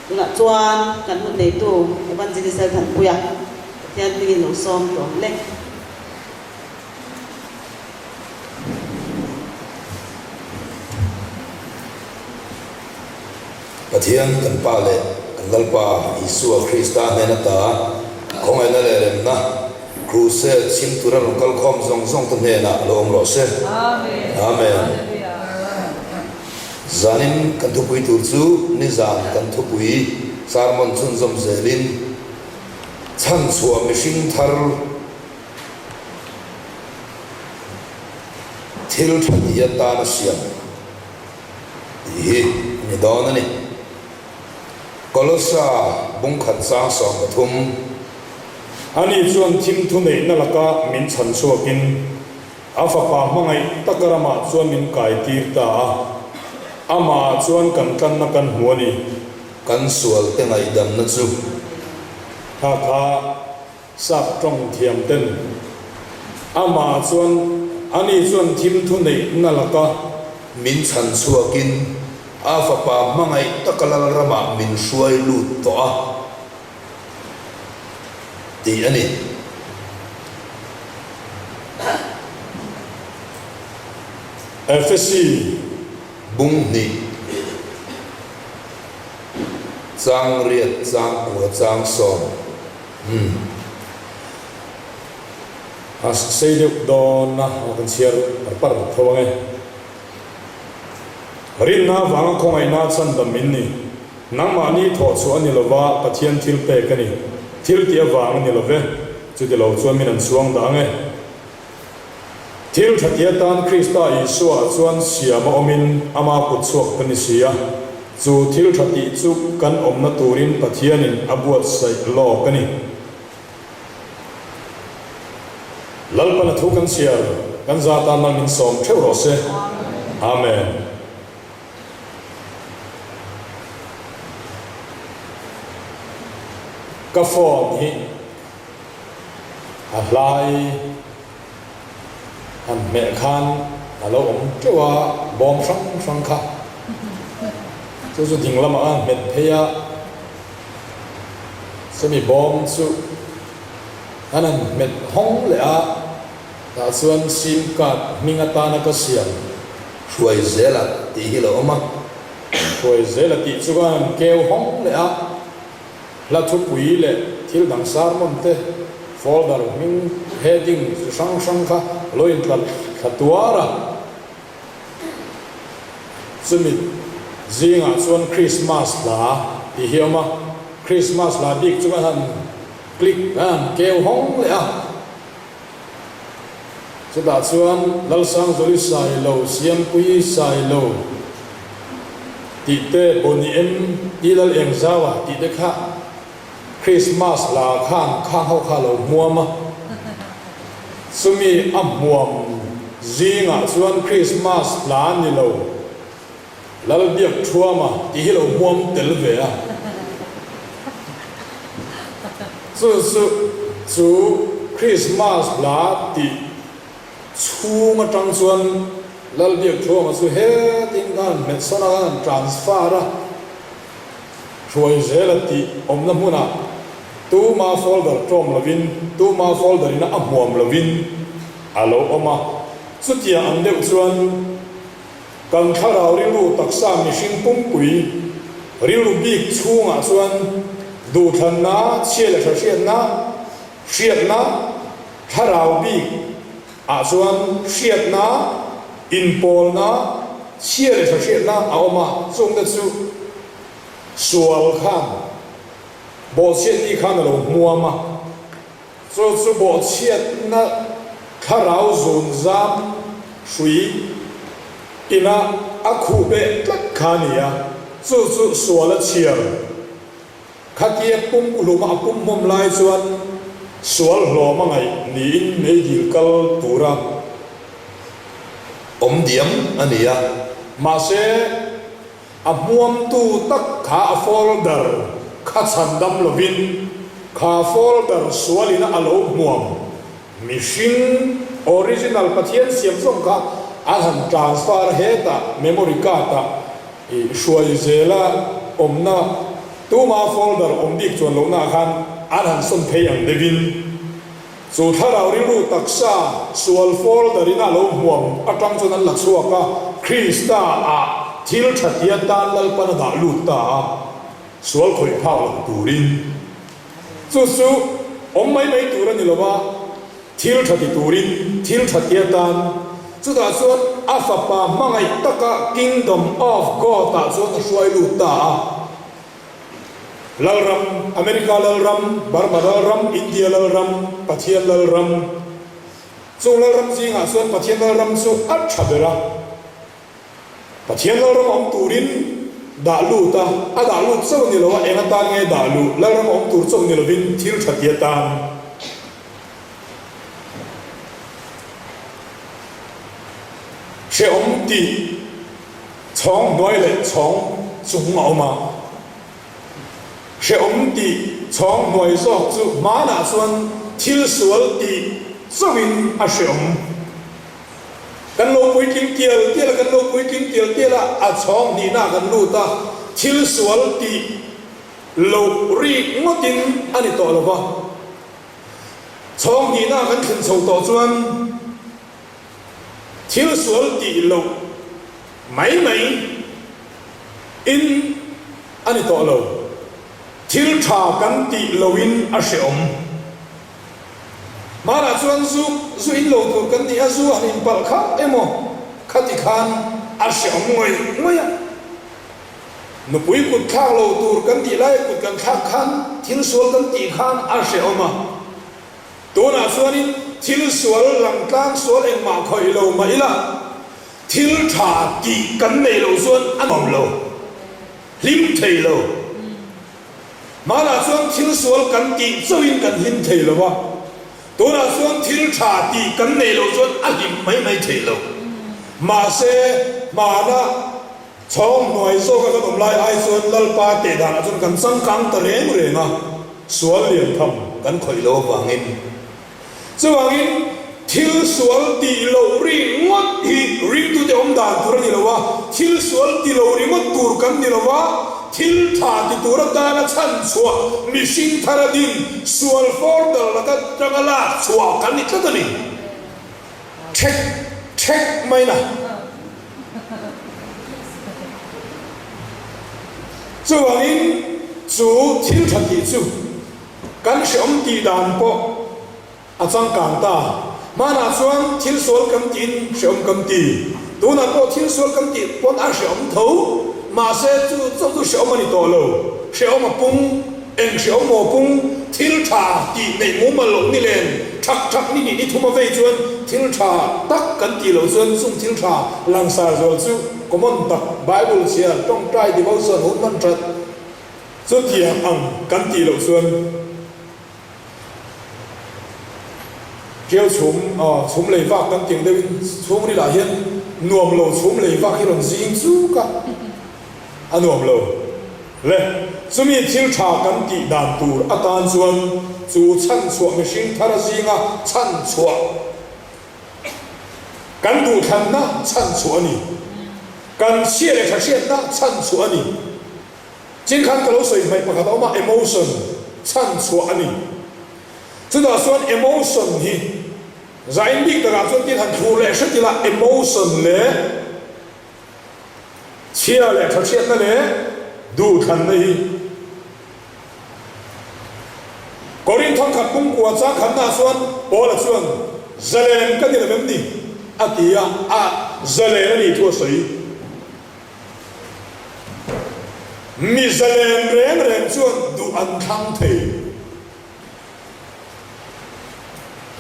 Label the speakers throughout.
Speaker 1: Tunah chuan kan hun neitu Evangelist Lalthanpuia Pathian hmingin lo sawm tawh ang le.
Speaker 2: Pathian kan Pa leh kan Lalpa Isua Krista hnen ata khawngaihna leh remna Crusade chhim tura rawn kal khawm zawng zawng te hnenah lo awm rawh se. Amen. Zanin kan thupui tur chu nizan kan thupui sermon chhunzawm zelin chhanchhuah mihring thar thil tha ti atan a siam tih hi a ni dawn a ni. Kolosa bungkhat chang 13.
Speaker 3: Ani chuan thim thuneihna laka min chhan chhuakin a fapa hmangaih taka ramah chuan min kaitir ta a, amahah chuan kan tlanna kan hmu a ni.
Speaker 2: Kan sualte ngaihdamna chu.
Speaker 3: Kha kha sap tawng thiam ten amahah chuan ani chuan thim thuneihna laka.
Speaker 2: Min chhan chhuakin a fapa hmangaih taka lal ramah min hruai lut tawh a. Tih a ni.
Speaker 3: Efesi
Speaker 2: bung hnih, chang riat, chang kua, chang sawm. Umm.
Speaker 3: A sei deuh dawn a, a kan chhiar par par tho ang e. Rinna avanga khawngaihna chhandam in ni. Nangmahni thawh chhuah a ni lova, Pathian thil pek a ni. Thil tih avang a ni lo ve. Chuti lo chuan min an chhuang dah ang e. Thil tha ti atan Krista Isua chuan siam a awmin ama kut chhuak ka ni si a. Chu thil tha tih chu kan awmna turin Pathianin a buatsaih lawk a ni. Lalpan a thu kan chhiar, kan za tan mal min sawm theuh rawh se. Amen. Ka phone hi a hlai han hmeh khan a lo awm teuh a, bawm hrang hrang kha chu chu ding lamah a hmet phei a, chumi bawm chu an han hmet hawng leh a, tah chuan sim card hming atana ka siam.
Speaker 2: Hruai zela tih hi lo awm a.
Speaker 3: Hruai zela tih chu ka han keu hawng leh a, hla thupui leh thil dang sermon te, folder hming heading chi hrang hrang kha a lo intla thla tuar a. Chumi zingah chuan Christmas hla tih hi a awm a, Christmas hla bik chu ka han click ka han keu hawng leh a. Chutah chuan Lalsangzawli Sailo, Siampuii Sailo tih te, Boni em Pi Lal Engzaua tih te kha Krismas hla khan khang ho kha a lo hmuam a. Chumi a hmuam zingah chuan Krismas hla ni lo Lalbiak Thuama tih hi lo hmuam tel ve a. Chu chu chu Krismas hla tih chhung atang chuan Lalbiak Thuama chu hetin ka han hmet sawn a, ka han transfer a, hruai zel a tih awmna hmunah tuma folder tlawm lovin, tuma folder ina a hmuam lovin a lo awm a. Chutiang ang deuh chuan. Kan thlarau rilru taksa mihring pumpui rilru bik chhungah chuan duhthlanna, chhia leh hra hriatna, hriatna, thlarau bik ah chuan hriatna, inpawlna, chhia leh hra hriatna a awm a, chungte chu sual khan bawhchhiatni khan a lo hmuam a. Chu chu bawhchhiatna thlarau zun zam hrui ina a khuh beh tlat kha a ni a, chu chu sual a chhiar. Khatia pum hluma a pum hmawm lai chuan sual hlawm a ngaih niin meidil kal tura
Speaker 2: awm diam a ni a.
Speaker 3: Mahse, A hmuamtu tak kha a folder kha chhan dam lovin kha folder sualina a lo hmuam mihring original Pathian siam zawng kha an han transfer hetah memory card ah i hruai zela awmna. Tuma folder awm bik chuan lohnaah khan an han sawn phei ang deuhin chu thlarau rilru taksa sual folder in a lo hmuam atang chuan an la chhuak a, Krista ah thil tha tia tan Lalpan a dah lut ta a, sual khawih phak lo turin. Chu chu awm mai mai tur a ni lo a. Thil tha ti turin thil tha tia tan, chutah chuan a fapa hmangaih taka Kingdom of God ah chuan a hruai lut ta a. Lalram, America Lalram, Burma Lalram, India Lalram, Pathian Lalram. Chung Lalram zingah chuan Pathian Lalram chu a tha ber a. Pathian Lalram awm turin dah lut a, a dah lut chauh ni lo a, eng atan nge dah luh? Lalram awm tur chauh ni lovin thil tha ti atan. Hrehawm tih chhawng hnuai leh chhawng chung a awm a. Hrehawm tih chhawng hnuai zawk chu hmanah chuan thil sual tih chauhin a hrehawm. Kan lo puitling tial tial a, kan lo puitling tial tial a, a chhawng hnihna kan lut a, thil sual tih loh rik ngawtin a ni tawh lo va. Chhawng hnihna kan thlen chho tawh chuan thil sual tih loh mai mai in a ni tawh lo, thil tha kan tih lohin a hrehawm. Hmanah chuan zu zu in lo tur kan ni a, zu han inpalh kha emaw khati khan a hrehawm ngawih ngawih a. Nupui kut thlak lo tur kan tih laia kut kan thlak khan thil sual kan tih khan a hrehawm a. Tunah chuanin thil sual langtlang sual engmah khawih lo mah ila thil tha tih kan neih loh chuan a nuam lo, hlim thei lo. Hmanah chuan thil sual kan tih chauhin kan hlim thei lo a, tunah chuan thil tha tih kan neih loh chuan a hlim mai mai thei lo. Mahse, hmana chhawng hnuai zawka kan awm lai ai chuan Lalpa teh danah chuan kan changkang ta reng reng a, sual lian tham kan khawih lo avangin. Chuvangin, thil sual tih loh ringawt hi ringtute awm dan tur a ni lo a, thil sual ti lo ringawt tur kan ni lo a, thil tha ti tur atana chhan chhuah mihring thar a din, sual fawr dal laka tanga lak chhuah kan ni tlat a ni. Ṭhek ṭhek mai na. Chuvangin, chu thil tha tih chu. Kan hreawm tih dan pawh a changkang ta. Hmanah chuan thil sual kan tiin hreawm kan ti. Tunah pawh thil sual kan tih pawn a hreawm tho. Mahse chu chauh chu hreawm a ni tawh lo. Hreawm a pung, eng hreawm maw pung, thil tha tih neih mumal loh ni len thak thak ni hnih ni thum a vei chuan thil tha tak kan tih loh chuan chung thil tha langsar zual chu common tak Bible chhiar, tawngtai, devotion, hun hman that, Chutiang ang kan tih loh chuan Tiau chhum, chhum lei vak kan tih ang deuhin chhungril ah hian nuam lo chhum lei vak hi rawn zing chuk a, a nuam lo le. Chumi thil tha kan tih dan tur atan chuan chu chhanchhuah mihring thar zinga chhanchhuah kan duhthlanna chhanchhuah a ni. Kan chhia leh tha hriatna chhanchhuah a ni. Chin khan ka lo sawi hmaih pakhat a awm a, emotion chhan chhuah a ni. Chutah chuan emotion hi zain bik takah chuan tin han thlur leh hret ila, emotion leh chhia leh thahriatna leh duhthlanna hi Korinth thawnkhat pumkua chang khatnaah chuan Paula chuan zalen ka ni lo em ni? a ti a, a zalen a nih thu a sawi. Mi zalen reng reng chuan duh an thlang thei.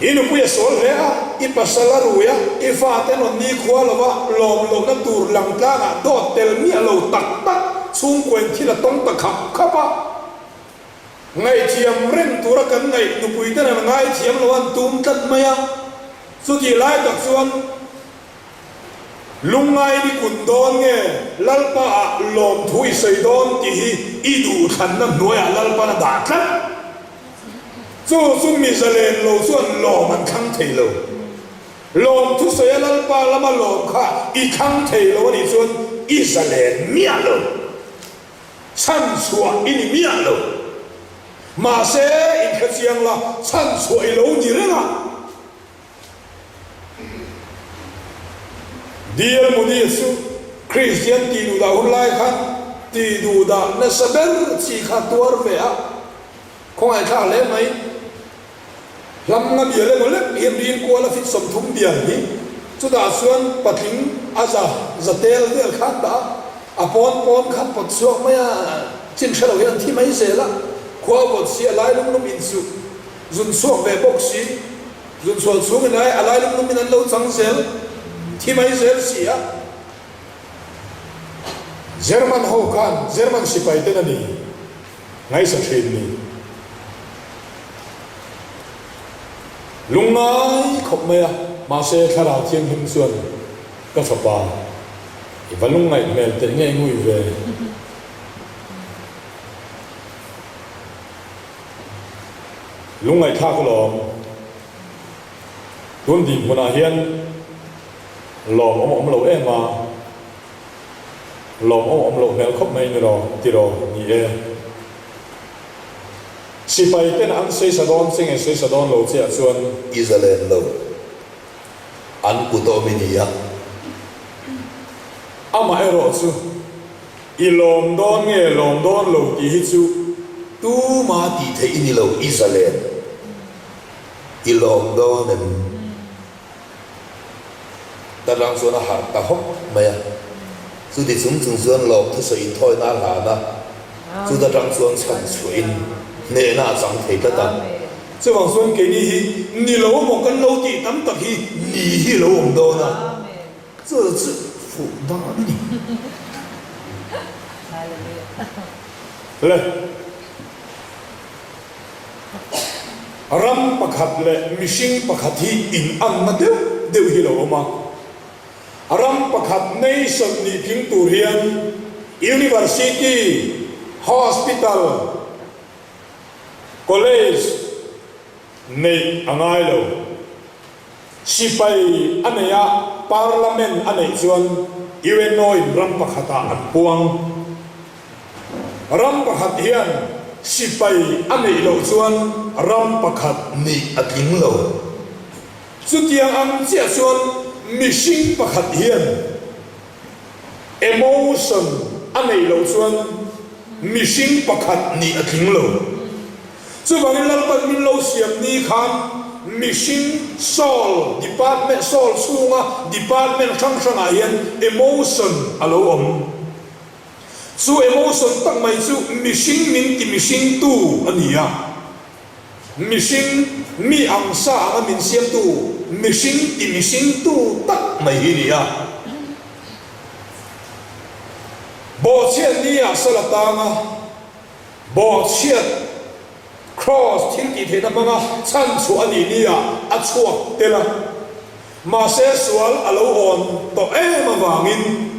Speaker 3: I nupui a sawl hle a, i pasal a rui a, i fate rawn nikhua lova lawm lohna tur langtlangah dawt tel miah lo tak tak chhungkuain thil a tawng ta khap khap a. Ngaihthiam reng tura kan ngaih nupuiten an ngaithiam lo an tum tlat mai a, chutih lai tak chuan, Lungngai ni kun dawn nge Lalpa ah lawmthu i sawi dawn tih hi i duhthlanna hnuaiah Lalpan a dah tlat. Chu chu mi zalen lo chuan lawm an thlang thei lo. Lawmthu sawi a Lalpa lama lawm kha i thlang thei lo a nih chuan i zalen miah lo. Chhanchhuah i ni miah lo. Mahse, inhrechiang la, chhanchhuah i lo ni reng a. DL Modi chu Kristian tih duhdah hun lai khan tih duhdah nasa ber chi kha tuar ve a, khawngaihthlak hle mai. Hlamnga bial emaw lek hian ring kual a fit 30 bial hi chutah chuan patling a za za tel vel khan dah a, a pawn pawn khan pawt chhuak mai a, chin hre lo hian an thi mai zel a, khua vawt si a lai lum lum inchuh zun chhuak ve bawk si, zun chhuah chhungin ai a lai lum lum in an lo chang zel, thi mai zel si a. German ho khan German sipai ten a ni. Ngaihsa thin ni. Lungngai khawp mai a, mahse Thlarau Thianghlim chuan ka fapa i va lungngaih hmel teh ngei ngui ve. Lungngaihthlak alawm. Tun dinhmunah hian lawm awm awm lo em a. Lawm awm awm loh hmel khawp mai ni raw, ti raw, ni e. Sipai ten an sawi sa dawn che nge sawi sa dawn lo che ah chuan.
Speaker 2: I zalen lo. An kut awm i ni a.
Speaker 3: Amah erawh chu i lawm dawn nge lawm dawn lo tih hi chu.
Speaker 2: Tuma tih theih i ni lo, i zalen. I lawm dawn em? Ta rang chuan a harh ta hawk mai a, chuti chung chung chuan lawm thusawi inthawina a hlan a, chuta tang chuan chhan chhuahin hnehna a chang thei tlat a.
Speaker 3: Chuvang chuan keini hi ni lo maw kan lo tih tam tak hi
Speaker 2: ni hi lo awm dawn a, chu chu fuh dan a ni.
Speaker 3: Le. Ram pakhat leh mihring pakhat hi inanna deuh deuh hi lo awm a. Ram pakhat nation nih tling tur hian University, Hospital, College neih a ngai lo. Sipai a neih a, Parliament a neih chuan UNO in ram pakhatah an puang. Ram pakhat hian sipai a neih loh chuan ram pakhat
Speaker 2: nih a tling lo.
Speaker 3: Chutiang ang chiah chuan mihring pakhat hian emotion a neih loh chuan mihring pakhat nih a tling lo. Chuvangin Lalpan min lo siam ni khan mihring soul department, soul chhunga department hrang hrangah hian emotion a lo awm. Chu emotion tak mai chu mihring min ti mihring tu a ni a, mihring mi ang sa anga min siamtu mihring ti mihring tu tak mai hi a ni a. Bawhchhiat ni ah sal a tang a, bawhchhiat Kraws thil tih theihna hmanga chhan chhuah a nih ni ah a chhuak tel a, mahse sual a lo awn tawh em avangin,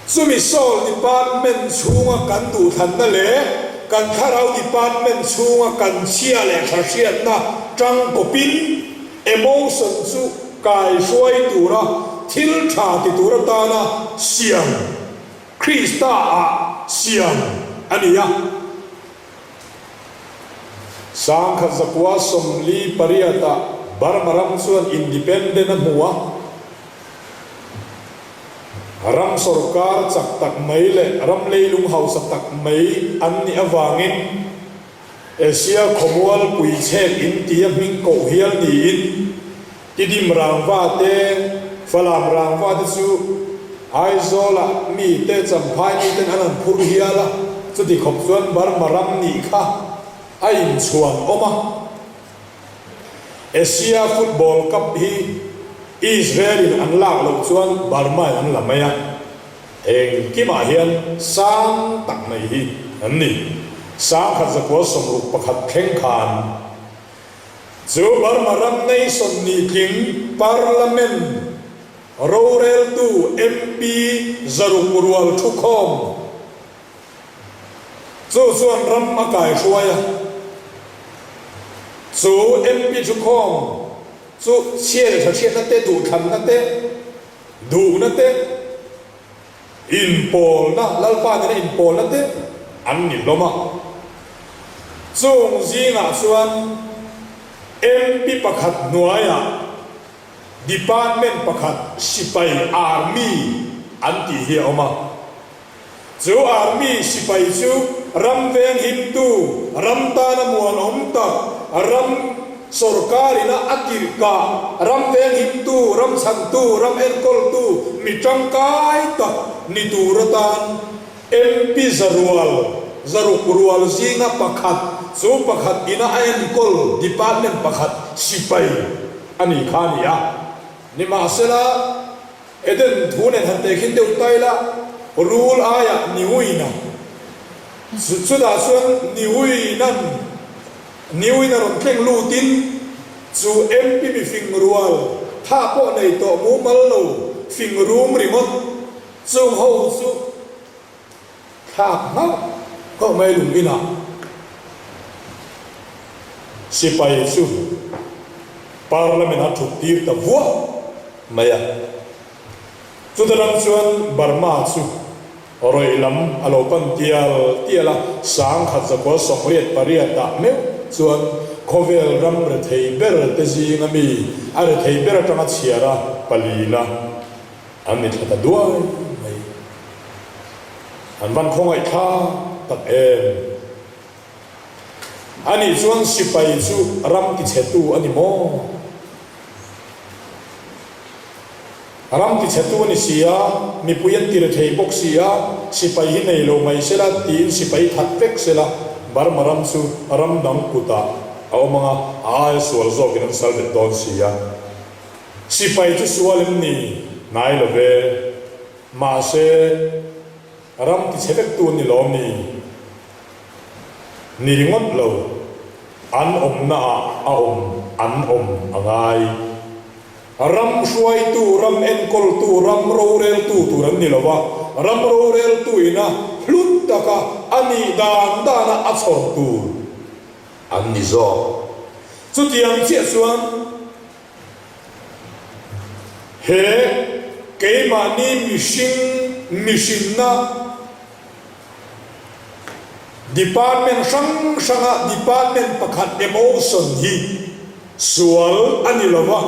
Speaker 3: Chumi Soul Department chhunga kan duhthlanna leh kan Thlarau Department chhunga kan chhia leh tha hriatna tang kawpin emotion chu kaihruai tura thil tha ti tur atana siam, Krista ah siam a ni a. 1948 ah Burma ram chuan independent a hmu a. Ram sorkar chak tak mai leh ram leilung hausa tak mai an nih avangin Asia khawmual pui chhek in tia hming koh hial niin Tidim rangva te, Falam rangva te chu Aizawlah mi te Champhai mi ten an han phur hial a, chuti khawp chuan Burma ram nih kha a inchhuan awm a. Asia Football Cup hi Israel in an lak loh chuan Burma in an la mai a, engkimah hian sang tak mai hi an ni. 1961 thleng khan chu Burma ram nation nih tling Parliament roreltu MP 600 rual thukhawm Chu chuan ram a kaihruai a, chu MP thukhawm chu chhia leh tha hriatna te, duhthlanna te, duhna te. Inpawlna, Lalpa nena inpawlna te an ni hlawm a. Chung zingah chuan MP pakhat hnuaiah Department pakhat sipai, Army, an tih hi a awm a. Chu Army sipai chu ram venghimtu, ram tana muanawm tak, ram sawrkarina a tirhkah, ram venghimtu, ram chhantu, ram enkawltu mi tangkai tak ni tur atan MP zarual, zaruk rual zinga pakhat, chu pakhat ina a enkawl department pakhat sipai a ni kha a ni a. Nimahsela, Eden thu nen han tehkhin deuh ta ila, rul aiah niuina, chutah chuan niuinan, niuina rawn tleng lutin chu MP mi fing rual, tha pawh nei tawh mumal lo, fing rum ringawt chung ho chu Thlak nghauh nghauh mai lung inah sipai chu Parliament a thut tir ta vuah mai a. Chuta ram chuan Burma chu rawih lam a lo pan tial tial a, 1988 ah meuh chuan khawvel ram rethei ber te zinga mi a rethei ber atanga chhiar a palina an ni thla ta duai mai. An van khawngaih thla tak em? Anih chuan sipai chu ram tichhetu a ni maw? Ram tichhetu a ni si a, mipui an ti rethei bawk si a, sipai hi nei lo mai sela tiin sipai that vek sela, Burma ram chu ram dang kutah a awm ang a, a aia sual zawkin an sal bet dawn si a. Sipai chu sual em ni? Hnai lo ve. Mahse, ram tichhe vek tu an ni lawm ni? Ni ringawt lo, an awmna ah a awm an awm a ngai. Ram hruaitu, ram enkawltu, ram roreltu tur an ni lo va, ram roreltu ina hlut taka a nih dan dana a chhawr tur
Speaker 2: an ni zawk.
Speaker 3: Chutiang chiah chuan He keimahni mihring mihrinna department hrang hranga department pakhat emotion hi sual a ni lo va,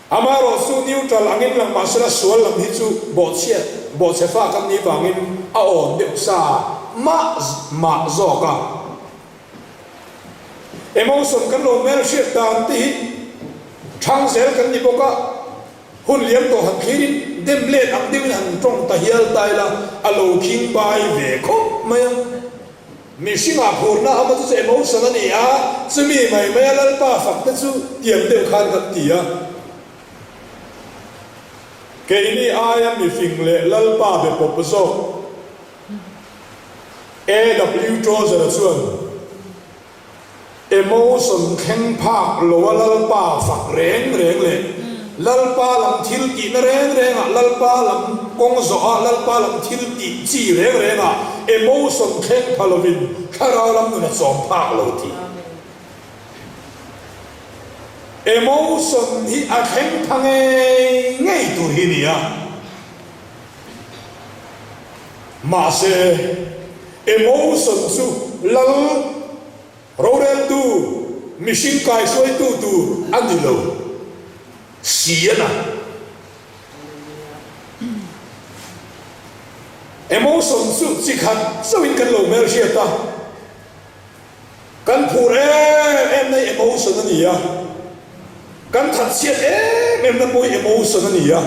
Speaker 3: amaherawh chu neutral angin lang mahsela sual lam hi chu bawhchhiat bawhchhe fa kan nih vangin a awn deuh sa mah mah zawk a. Emotion kan lo hmelhriat dan te hi thang zel kan ni bawk a, hun liam tawh han thlirin dem let ang deuhin han tawng ta hial ta ila a lo khing bai ve khawp mai a. Mihringah phurna a awm chu chu emotion a ni a, chumi mai maia Lalpa fak te chu tiang deuh khan kan ti a. Keini aia mifing leh Lalpa be pawp zawk. AW Tozer-a chuan, Emotion thleng phak loa Lalpa fak reng reng leh Lalpa lam thil tihna reng rengah Lalpa lam kawng zawha Lalpa lam thil tih chi reng rengah emotion thleng pha lovin thlarau lam nun a chawm phak lo tih. Emotion hi a thleng pha ngei ngei tur hi nia. Mahse, emotion chu lal roreltu, mihring kaihruaitu tur a ni lo si a na. Emotion chu chi khat chauhin kan lo hmelhriat a. Kan phur em em na hi emotion a ni a, kan thatchhiat em em na pawh hi emotion a ni a,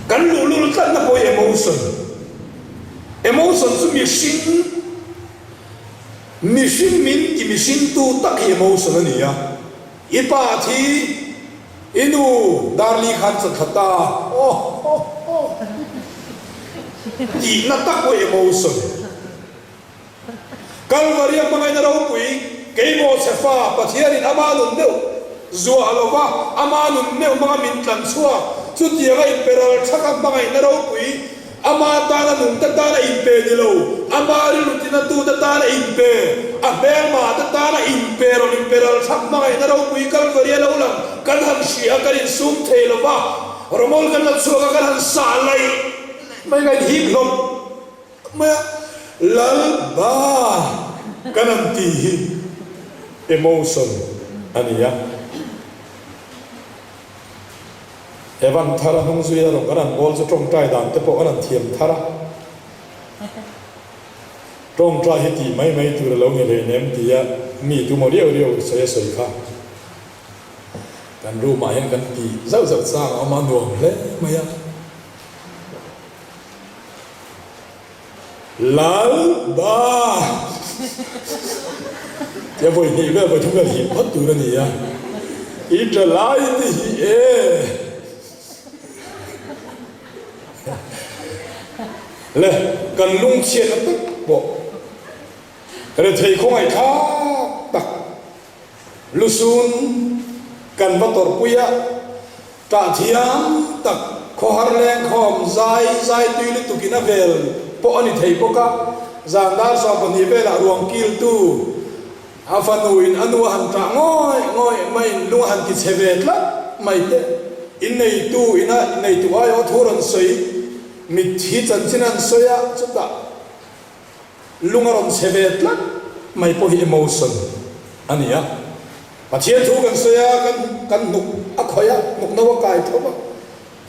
Speaker 3: kan luhlul tlat na pawh hi emotion. Emotion chu mihring, mihring min ti mihringtu tak hi emotion a ni a. I pa thi, i nu Darli khan chaw thla ta, aw aw aw tihna tak pawh hi emotion. Kalvaria hmangaihna ropui, keimawh chhe fa Pathianin ama nun meuh zuah lo va, ama nun meuh hmanga min tlan chhuak, chutianga inpe ral thaka hmangaihna ropui, ama tana nungte tana inpe ni lo, ama rilru tinatute tana inpe, a hmelmate tana inpe rawn inpe ral thak hmangaihna ropui Kalvaria lo lang kan han hria, kan insum thei lo va.
Speaker 2: Rawmawl kan la chhuak a, kan han sah laih mai ka inhip hlawm mai a, Lalpa kan han ti hi emotion a ni a. Evan thar a hnung zui a rawn kan han bawl chu tawngtai dan te pawh kan han thiam thar a. Tawngtai hi tih mai mai tur a lo ni hleinem tia mi tumaw riau riau sawi a sawi kha. Kan room ah hian kan ti zauh zauh chang a awm a, nuam hle mai a. Lalba! Tia vawi hnih vel vawi thum vel hip phawt tur a ni a, i tla lai te hi e! Le, kan lungchhiatna tak pawh rethei khawngaihthlak tak lusun kan va tawrhpui a, Tah thiam tak khawhar lengkhawm zai zai tui lutuk in a vel pawh a ni thei bawk a, zan dar 12 velah ruang kiltu a fanu in a nu a han tah ngawih ngawih maiin lung a han ti chhe ve tlat mai te. Inneitu ina neitu aiawh thu rawn sawi mitthi chanchin an sawi a, chutah Lung a rawn chhe ve tlat mai pawh hi emotion a ni a. Pathian thu kan sawi a, kan kan hnuk a khawih a, hnuk no a kai tho a.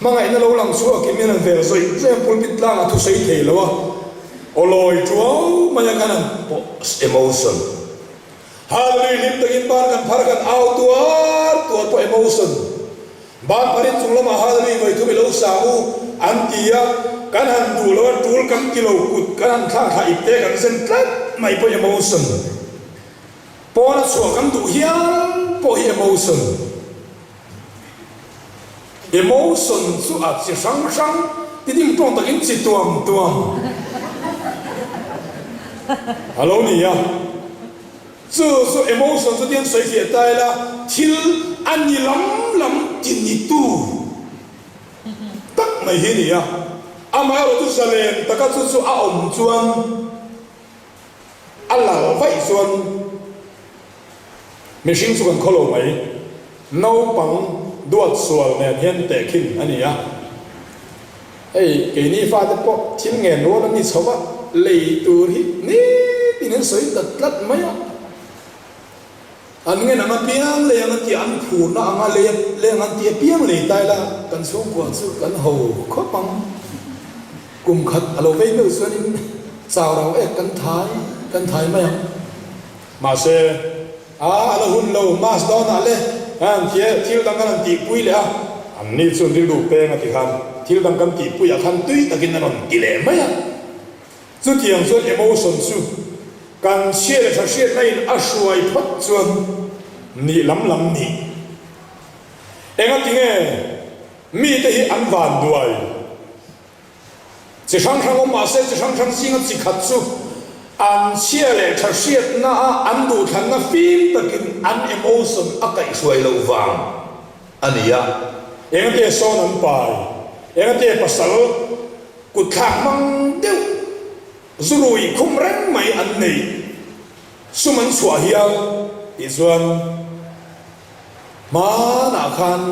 Speaker 2: Hmangaihna lo lang chhuak in min rawn vel zawih zawih a, pulpit tlangah thu sawi thei lo a, aw lawi tuau mai a kan han pawh emotion. Hallelujah hlim takin ban kan phar a kan au tuar tuar pawh emotion. Ban pharin chung lamah Hallelujah vawi thum i lo sang u an ti a, kan han duh lo a tul kan ti lo kut kan han thlak thla ip te kan zen tlat mai pawh emotion. Pawn a chhuah kan duh hial pawh hi emotion. Emotion chu a chi hrang hrang ti ding tawng takin chi tuam tuam a lo ni a. Chu chu emotion chu tian sawi fiah ta ila, thil a ni lam lam ti nitu tak mai hi a ni a. Amaherawh chu zalen taka chu chu a awm chuan a lal vaih chuan mihring chu kan khaw lo mai. Naupang duat sual nen hian tehkhin a ni a. Hei keini fate pawh thil ngen rual an ni chho va, lei tur hi nitin an sawi ta tlat mai a. An ngen ang apiang lei ang an tih a, an phurna anga lei lei ang an tih apiang lei ta ila kan chhungkua chu kan ho khawp ang. Kum khat a lo vei meuh chuanin chau rau ek kan thai kan thai mai ang. Mahse. A, a la hun lo, Mass dawnah le an ti e, thil dang kan han tihpui leh a, an ni chuan rilru peng a ti khan thil dang kan tihpuiah khan tui takin a rawn ti leh mai a. Chutiang chuan emotion chu kan chhia leh tha hriatna in a hruai phawt chuan nih lam lam nih. Engatinge mite hi an vanduai? Chi hrang hrang awm mahse chi hrang hrang zinga chi khat chu an chhia leh tha hriatna a an duhthlanna fim takin an emotion a kaihhruai loh vang a ni a. Engate sawn an pai, engate pasal kutthlak hmang deuh zurui khum reng mai an neih sum an chhuah hial tih chuan hmanah khan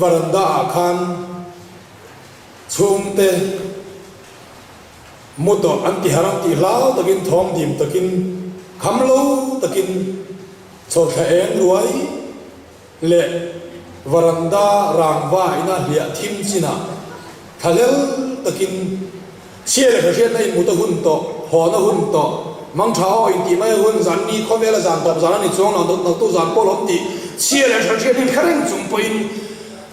Speaker 2: varanda ah khan Chhungte mu tawh an ti harh ang tih hlau takin thawm dim takin kham lo takin chhawrthla eng ruai leh varanda rangva ina hliah thim chinah thlahlel takin chhia leh hriatna in mut a hun tawh, hawn a hun tawh, mangtha aw intih mai a hun, zan ni khawvela zan tawp zan a ni chuang lo, naktuk zan pawh lawm tih chhia leh hriatna in hre reng chung pawhin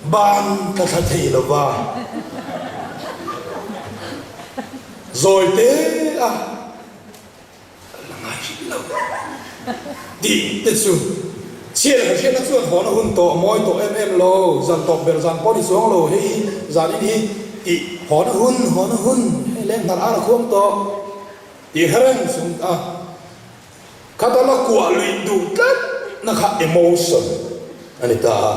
Speaker 2: Ban ka thla thei lo va, zawi te a la ngai hrim lo tih te chu chhiar ka hriatna chuan hawn a hun tawh, mawi tawh em em lo, zan tawp ber zan pawh ni chuang lo, hei hi zan in hi tih hawn a hun, hawn a hun, hei leng hnar ar a khuang tawh tih hre reng chung a. Khata la kuah luih duh tlat na kha emotion a ni ta a,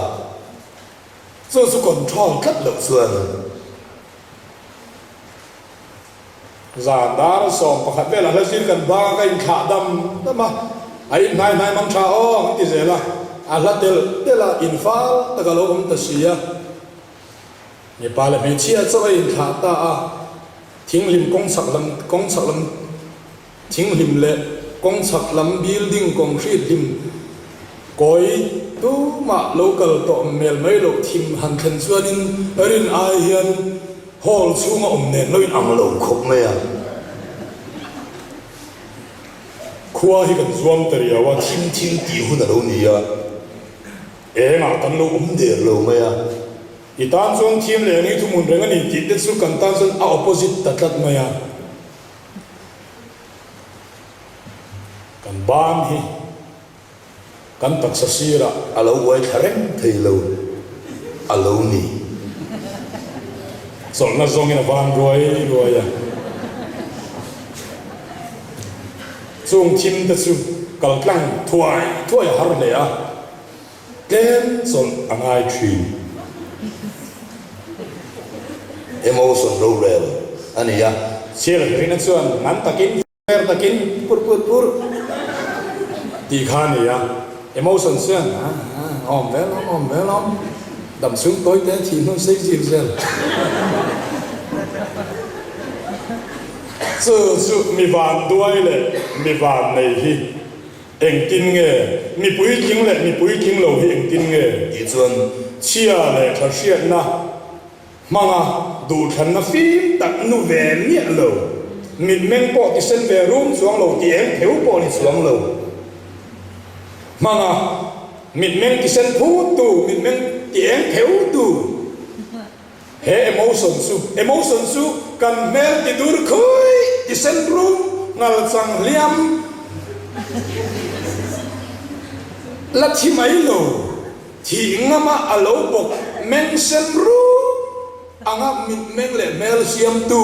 Speaker 2: chu chu control tlat loh chuan zan dar 11 velah hla zir kan bang a, ka inthlah dam dam a, a in hnai hnai mang tha aw an ti zel a, a hla telh telh a, infal tak a lo awm ta si a.
Speaker 3: Mipa leh hmeichhia chauh a inthlah ta a, thinghlim kawng chhak lam kawng chhak lam thinghlim leh kawng chhak lam building concrete hlim kawi tumah lo kal tawh mel mai loh thim han thlen chuanin rin ai hian hall chhunga awm nen lo in
Speaker 2: ang lo khawp mai a.
Speaker 3: Khua hi kan zuam ta riau a.
Speaker 2: Thim thim tih hun a lo ni a.
Speaker 3: Engah kan lo awm
Speaker 2: der lo mai a.
Speaker 3: I tan chuan thim leh ni thuhmun reng a ni tih te chu kan tan chuan a opposite ta tlat mai a. Kan ban hi kan taksa sirah.
Speaker 2: A lo uai thla reng thei lo a lo ni.
Speaker 3: Chawlhna zawngin a van ruai ruai a. Chung thim te chu kal tlang thuai thuai a har hle a. Tlem chawlh a ngai thin.
Speaker 2: Emotion rorel a ni a.
Speaker 3: Chhiar hrina chuan ngan takin fair takin pur pur pur tih kha a ni a. Emotion chuan a a awm ve lawm awm ve lawm dam chhung tawi te thih hnu sei zir zel. Chu chu mi vanduai leh mi vannei hi Engtin nge? Mi puitling leh mi puitling lo hi engtin nge?
Speaker 2: Tih chuan
Speaker 3: chhia leh tha hriatna hmanga duhthlanna fim tak nu ve miah lo, mitmeng pawh ti sen ve rum chuang lo ti eng pheu pawh ni chuang lo hmanga mitmeng ti sen phut tu, mitmeng ti eng pheu tu. He emotion chu emotion chu kan hmel ti dur khui ti sen rum ngal chang hliam la thi mai lo thih ngama a lo bawk meng sen rum anga mit meng leh hmel siamtu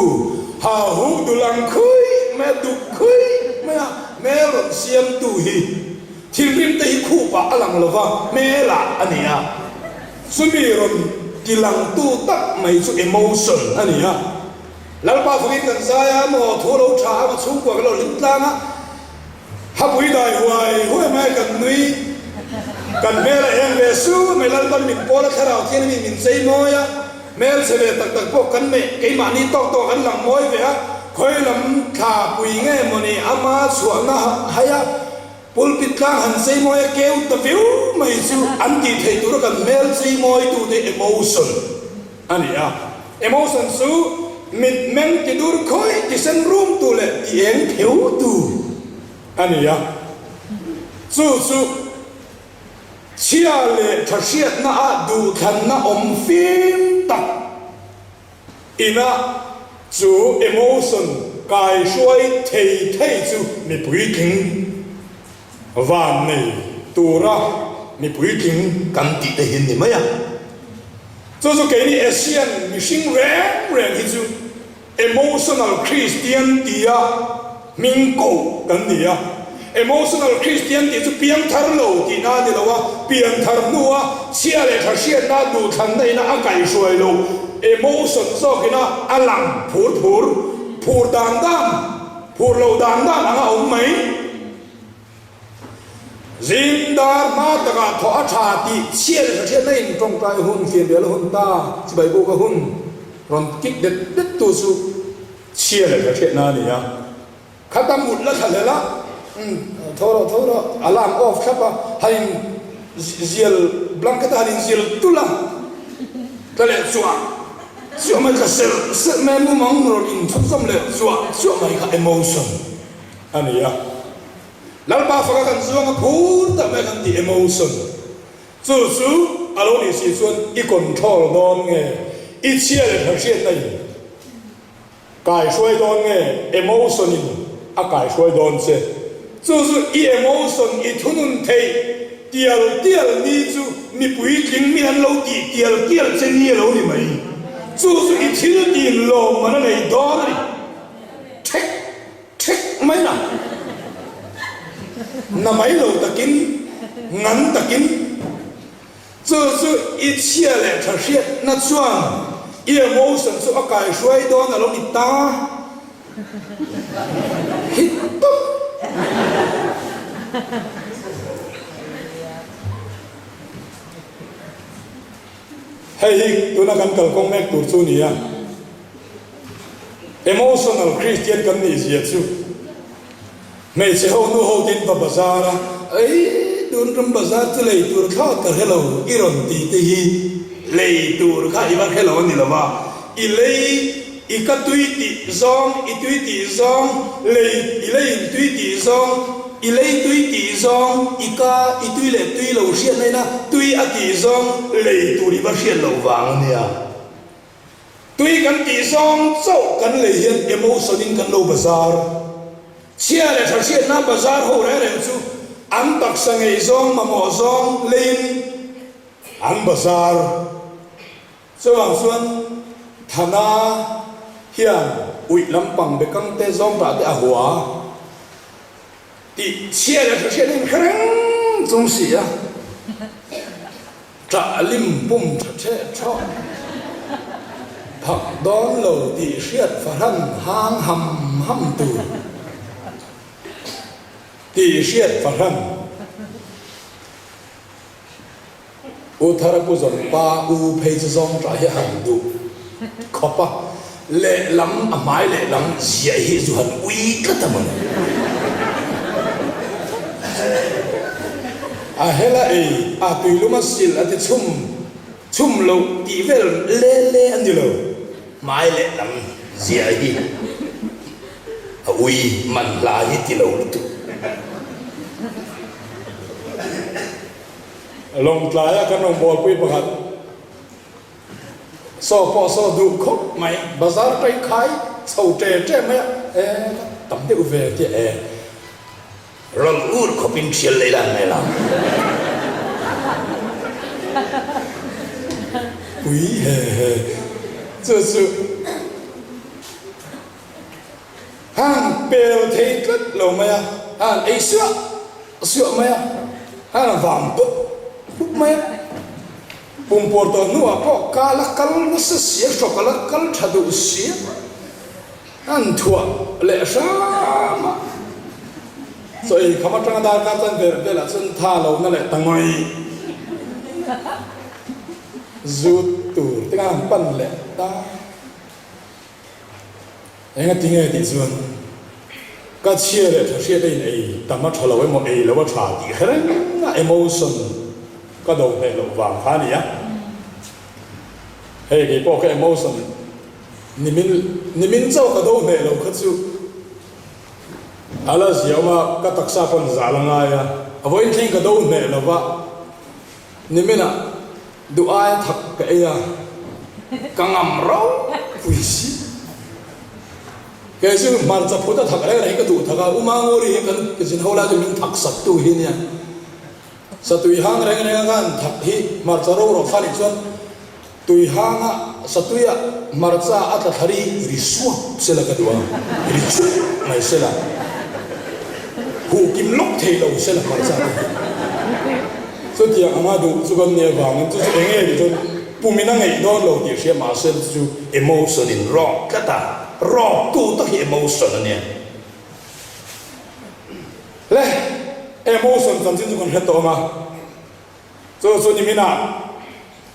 Speaker 3: ha huh dul ang khui mai a duk khui mai a hmel rawn siamtu hi thinrim te hi khupah a lang lova hmelah a ni a. Chumi rawn tilangtu tak mai chu emotion a ni a. Lalpa fakin kan zai a, maw thu lo tha a, maw chhungkua kan lo hlim tlang a, hapui dai huai huai mai kan nui, kan hmel a eng ve su mai, Lalpan min pawl a, thlarau thian mi min chei mawi a, hmel chhe ve tak tak pawh kan meh, keimahni tawk tawk kan lang mawi ve a, khawi lam thla pui nge mawni ama chhuahna hai a, Pulpit tlang han cheimawi a keu ta viau mai chu an tih theih tura kan hmel cheimawitute emotion a ni a. Emotion chu mit meng ti dur khawi ti sen rum tu leh ti eng pheu tu a ni a. Chu chu chhia leh tha hriatna ah duhthlanna awm fim tak Ina chu emotion kai hruai thei thei chu mi puitling van nei tura mi puitling
Speaker 2: kan tih te hian ni mai a.
Speaker 3: Chu chu keini Asian mihring reng reng hi chu emotional Christian tia Hming koh kan ni a. Emotional Christian tih chu piangthar lo tihna a ni lo a, pianthar hnua chhia leh tha hriatna duhthlanna ina a kaihhruai lo emotion zawkina a lang phur phur, phur dan dan, phur lo dan dan anga awm mai. Zing dar hma takah thawh a tha tih chhia leh tha hriatna in tawngtai hun, fianrial a hun ta, chibai buk a hun rawn kik det det tu chu Chhia leh ka hriatna a ni a, khata mut la thla hlel a, umm tho rawh tho rawh, alarm off thlap a, han in zial blanket a han in zial tulh a, tla leh chuah chuah mai tla serh serh mai a, mumang rawn in chhunzawm leh chuah chuah mai kha emotion a ni a, Lalpa faka kan zuang a phur tak mai kan tih emotion chu chu a lo nih si chuan i control dawn nge i chhia leh tha hriatna in Kaihruai dawn nge emotion in a kaihruai dawn che? Chu chu i emotion i thunun theih tial tial ni chu mipui tling mi an lo tih tial tial che ni a lo ni mai. Chu chu i thil tin lawmman a nei dawn a ni. Thek thek mai na. Na mai lo takin, ngan takin. Chu chu i chhia leh tha hriatna chuan i emotion chu a kaihruai dawn a lo ni ta hi tawp. Hei hi tuna kan kalkawng mek tur chu nia. Emotional Christian kan nih zia chu hmeichhe ho nu ho tin va bazar a, Ei, tun ram bazar chu lei tur thlawt ka hre lo i rawn ti te hi lei tur kha i va hre lo a ni lo va, i lei i ka tui tih zawng, i tui tih zawng, lei i lei in tui tih zawng, i lei tui tih zawng, i ka i tui leh tui lo hriat naina tui a tih zawng lei tur i va hriat loh vang a nia. Tui kan tih zawng chauh kan lei hian emotion in kan lo bazar. Chhia leh tha hriatna bazar ho reng reng chu an taksa ngei zawng mamawh zawng leiin an bazar. Chuvang chuan Thana hian uih lampang bekang te zawng tah te a hua tih chhia leh tha hriatna in hre reng chung si a. Ṭah lim pum ṭha ṭheh ṭhawh phak dawn lo tih hriat fahran hang ham ham tur tih hriat fahran U Thara Pu Zawn pa U phei chu zawng ṭah hi a han duh khawp a, lehlam a hmai lehlam ziah hi zu han ui tlat a mawni. A hela ei a tuilum a sil a ti chhum chhum loh tih vel le le a ni lo.
Speaker 2: Hmai lehlam ziah hi a ui man hla hi ti lo lutuk.
Speaker 3: Lawngtlaia kan rawngbawlpui pakhat. Saw pawh saw duh khawp mai, bazar ṭei khai chho ṭe ṭe mai a, e ka tam deuh ve tia e.
Speaker 2: Rawn ur khawpin ṭhial lei lan mai lo.
Speaker 3: Pui he he, chu chu han pel thei tlat lo mai a, han ei suah suah mai a, han vang pup pup mai a. Pumpuar tawh hnuah pawh ka la kal nasa si a, hrawk a la kal tha duh si a, an thuah leh hram a. Chaw ei kham atanga darkar chuan ber velah chuan tha lohna leh ta ngawih zut tur te khan an pan leh ta. Enga ti nge tih chuan ka chhia leh tha hriat a in ei tam a tha lo emaw ei lo a tha tih hre reng a emotion ka do hneh loh vang kha a ni a. Hei kei pawh ka emotion nimin nimin chauh ka do hneh lo kha chu a la ziaawm a, ka taksa pawn zal a ngai a, a vawiin thleng ka do hneh lo va niminah Duh aia thak ka ei a, ka ngam ropui si. Kei chu hmarcha phut a thak reng reng hi ka duh thak a, U Manguri hi kan zin ho lai chu min thak sak tu hi nia. Satui hang reng reng a khan thak hi hmarcha ro ro kha nih chuan tui hanga satuia hmarcha a tla thla ri ri suak sela ka duh a, ri chuk mai sela, huh kim lawk thei lo sela hmarcha te hi. Chutiang anga duh chu kan nih avangin chu chu eng nge tih chuan pumin a ngeih dawn lo tih hria mahse chu chu
Speaker 2: emotion in rawk tlat a, rawk tu tak hi emotion a nia.
Speaker 3: Le, emotion chanchin chu kan hre tawh ang a, chu chu niminah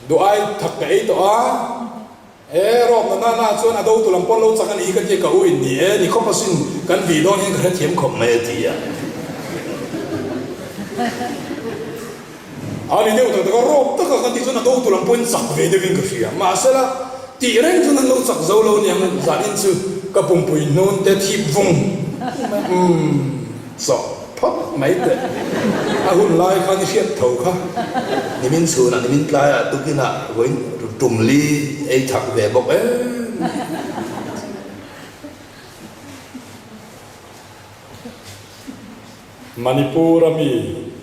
Speaker 3: duh ai thak ka ei tawh a. E, rawp na nana chuan a dotu lam pawn lo chak a ni hi ka tia ka u in ni e, ni khawp asin kan vih dawn hian ka hrethiam khawp
Speaker 2: mai a ti a.
Speaker 3: A ni deuh tak tak a, rawp taka ka tih chuan a dotu lam pawhin chak ve deuhin ka hria. Mahsela, tih reng chuan an lo chak zo lo niang zanin chu ka pumpui hnun te thip vung umm chawh. Phawt mai teh. A hun lai khan i hriat tho kha.
Speaker 2: Nimin chhunah, nimin tlaiah, tukinah vawiin tum li ei thak ve bawk em.
Speaker 3: Manipur a mi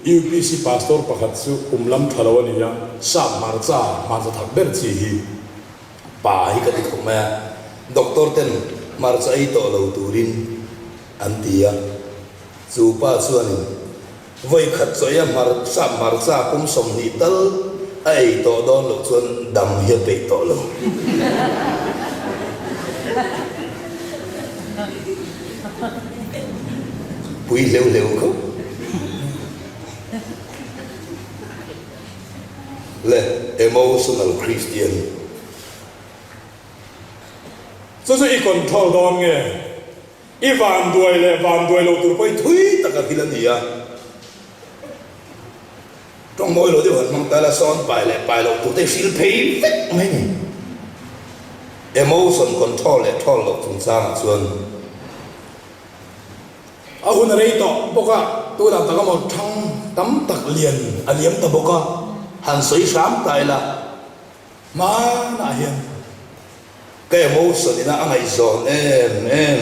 Speaker 3: UPC pastor pakhat chu kum lam tha lo a ni a, sap hmarcha, hmarcha thak ber chi hi.
Speaker 2: Pa hi ka ti khawp mai a, doctor ten hmarcha ei tawh lo turin An ti a, chu pa chuanin vawi khat chawi a hmarcha hmarcha pum 20 tal a ei tawh dawn loh chuan dam hi a peih tawh lo. Pui hleuh hleuh khawp. Le. Emotional Christian.
Speaker 3: Chu chu i control dawn nge? I vanduai leh vanduai lo tur pawh i
Speaker 2: thui tak a thil a ni a. Tawng mawi lo deuh han hmang ta la, sawn pai leh pai loh tur te i hril phei vek mai ni. Emotion control leh thawl loh chungchangah chuan.
Speaker 3: A hun a rei tawh bawk a, tunah tak amaw thang tam tak lian a liam ta bawk a.
Speaker 2: Han sawi hram ta ila.
Speaker 3: Hmanah hian.
Speaker 2: Ka emotion ina a ngaihzawn em em.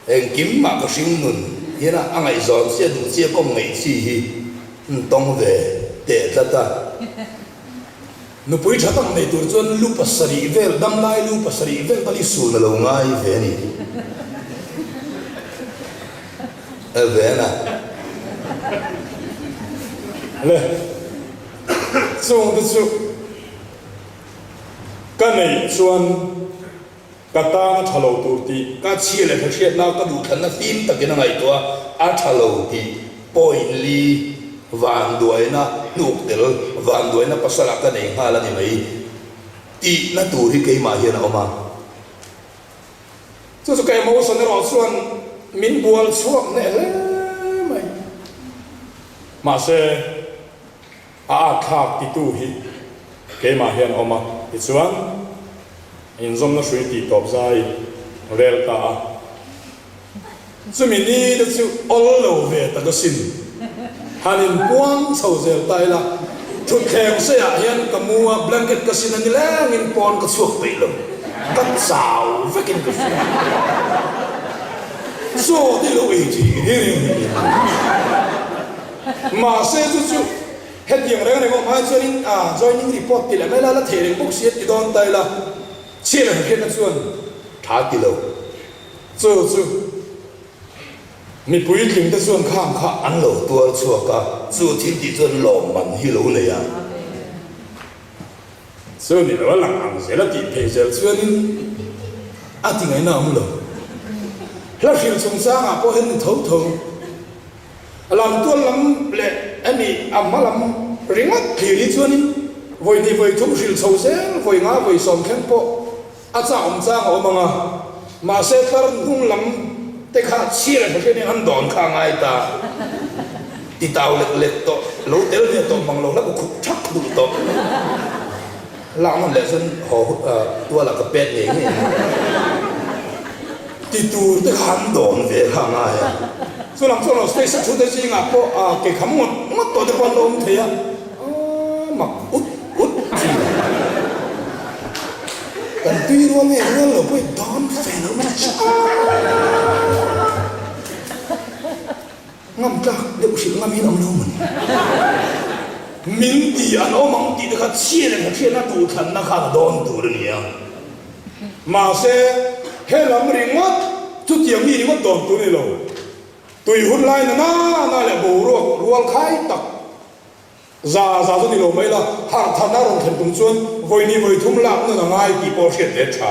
Speaker 2: Engkim mah ka hring nun hian a ngaihzawn chiah duh chiah kawm ngaih chi hi an tawng ve teh tlat a.
Speaker 3: Nupui tha tak nei tur chuan lu pasarih vel, damlai lu pasarih vel tal i
Speaker 2: sun a lo ngai ve a ni. Vena.
Speaker 3: Le, chung te chu ka neih chuan Ka tan a tha lo tur tih
Speaker 2: ka chhia leh hla hriatna ka duhthlanna fim takin a ngaihtuah a, a tha lo tih point li vanduaina hnuk tel vanduaina pasalah ka nei nghal a ni mai tihna tur hi keimah hian a awm a.
Speaker 3: Chu chu ka emotion erawh chuan min bual chhuak hneh hle mai. Mahse. A at thlak titu hi keimah hian a awm a, tichuan inzawmna hrui tih tawp zai rel ta a. Chumi ni te chu awl lo ve tak asin. Han inpuang chho zel ta ila, thutthleng seiah hian ka mu a, blanket ka sin a ni lengin pawn ka chhuak peih lo, ka chau vekin ka hria. Chaw te lo ei thei ni reng niin. Mahse chu chu hetiang reng reng awm ai chuanin a joining report ti leh mai la, la thei reng bawk si a ti dawn ta ila, chhiat leh hriatna chuan
Speaker 2: tha ti lo.
Speaker 3: Chu chu mipui tling te chuan khang kha
Speaker 2: an lo tuar chhuak a, chu thil tih chuan lawmman hi lo nei a.
Speaker 3: Chu ni lo a lang ang zel a tih phei zel chuanin a ti ngaihna a awm lo. Hla hril chungchangah pawh hian ni tho tho. Lamtual lam leh a nih a hma lam ringawt thlir hi chuanin vawi hnih vawi thum hrilh chho zel vawi nga vawi sawm thleng pawh a chah awm chang a awm ang a, mahse tlar hnung lam te kha chhia leh hahriat in an
Speaker 2: dawn kha a ngai ta ti tau lek lek tawh lo tel ve tawh mang lo hla bu khup thak duh tawh lak nawn leh chuan haw tualah ka pet ngei ngei ang.
Speaker 3: Ti tur te kha
Speaker 2: an dawn ve kha a ngai a.
Speaker 3: Chu lam chuan lo stage a thu te zingah pawh a ke kham ngawt ngawt tawh te pawh an lo awm thei a, a mak ut ut chi.
Speaker 2: Kan tui rual nge rual lo pawh i dawn fe lo mai chi.
Speaker 3: Ngam tlak deuh hrilh ngam in awm lo maw ni? Min ti an awm ang tih te kha chhia leh hla hriatna duhthlanna khan a dawn tur a ni a. Mahse, he lam ringawt chutiang mi ringawt dawn tur a ni lo. Tui hun lai na na leh boruak rual khai tak Za za chu ni lo mai la, harh than a rawn thlen tum chuan vawi hnih vawi thum lak nun a ngai tih pawh hriat ve tha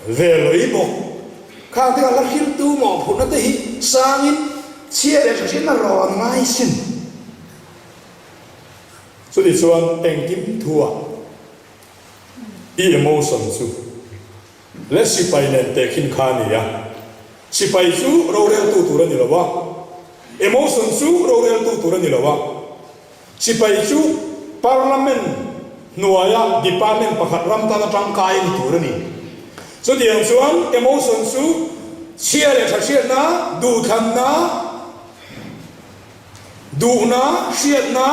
Speaker 3: ve lawih bawk. Khang te kha hla hriltu mawhphurhna te hi sangin chhia leh hre hriatna rawn ngai sin. Chuti chuan engkim thuah i emotion chu leh sipai nen tehkhin kha a ni a, sipai chu roreltu tur a ni lo a, Emotion chu roreltu tur a ni lo a, sipai chu Parliament hnuaia department pakhat ram tana tangkai a ni tur a ni. Chutiang chuan emotion chu chhia leh tha hriatna, duhthlanna, Duhna, hriatna,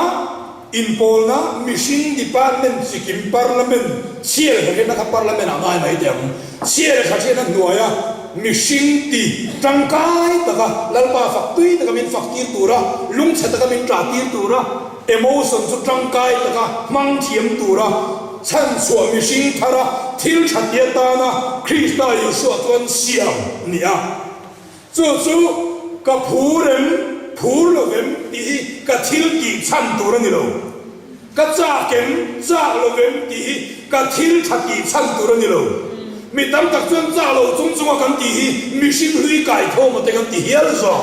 Speaker 3: inpawlna, mihring department chikim parliament chhia leh hriatna kha parliament ah ngai mai teh ang. Chhia leh hriatna hnuaia mihring ti tangkai taka Lalpa fak tui taka min fak tir tura, lungchhe taka min tah tir tura, emotion chu tangkai taka hmang thiam tura chhanchhuah mihring thara thil tha ti atana Krista Isua chuan siam ni a. Chu chu ka phur em, phur lo vem tih hi ka thil tih chhan tur a ni lo. Ka chak em, chak lo vem tih hi ka thil tha tih chhan tur a ni lo. Mi tam tak chuan chak lo chung chunga kan tih hi mihring hlui kai thawm ate kan ti hial zawk.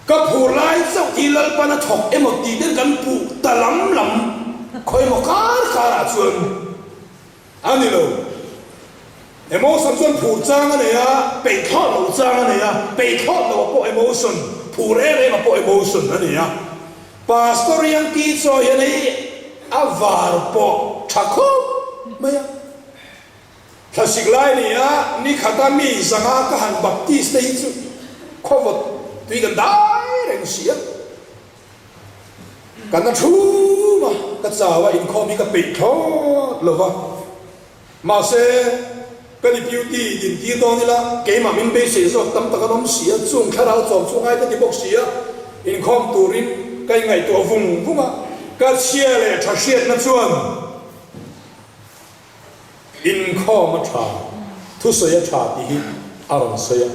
Speaker 2: Ka phur lai chauh hi Lalpan a thawk emaw tih ten kan puh ta lam lam khawi emaw kar karah chuan a ni lo. Emotion chuan phur chang a nei a, peih thlawt loh chang a nei a, peih thlawt loh a pawh emotion, phur em em a pawh emotion a ni a. Pastor Yankee chaw hian hei a var pawh tha khawp mai a. Thlasik lai ni a, ni khata mi zanga ka han baptist te hi chu khawvawt tui kan dai reng si a. Ka na thum a, ka chau a, inkhawm hi ka peih thlawt lo va. Mahse, ka deputy din tir dawn ila, keimah min beisei zawk tam tak an awm si a, chung thlarau chawm chu ngai ka ti bawk si a, inkhawm turin ka inngaihtuah vung vung a, ka chhia leh tha hriatna chuan, Inkhawm a tha, thusawi a tha tih hi a rawn sawi a.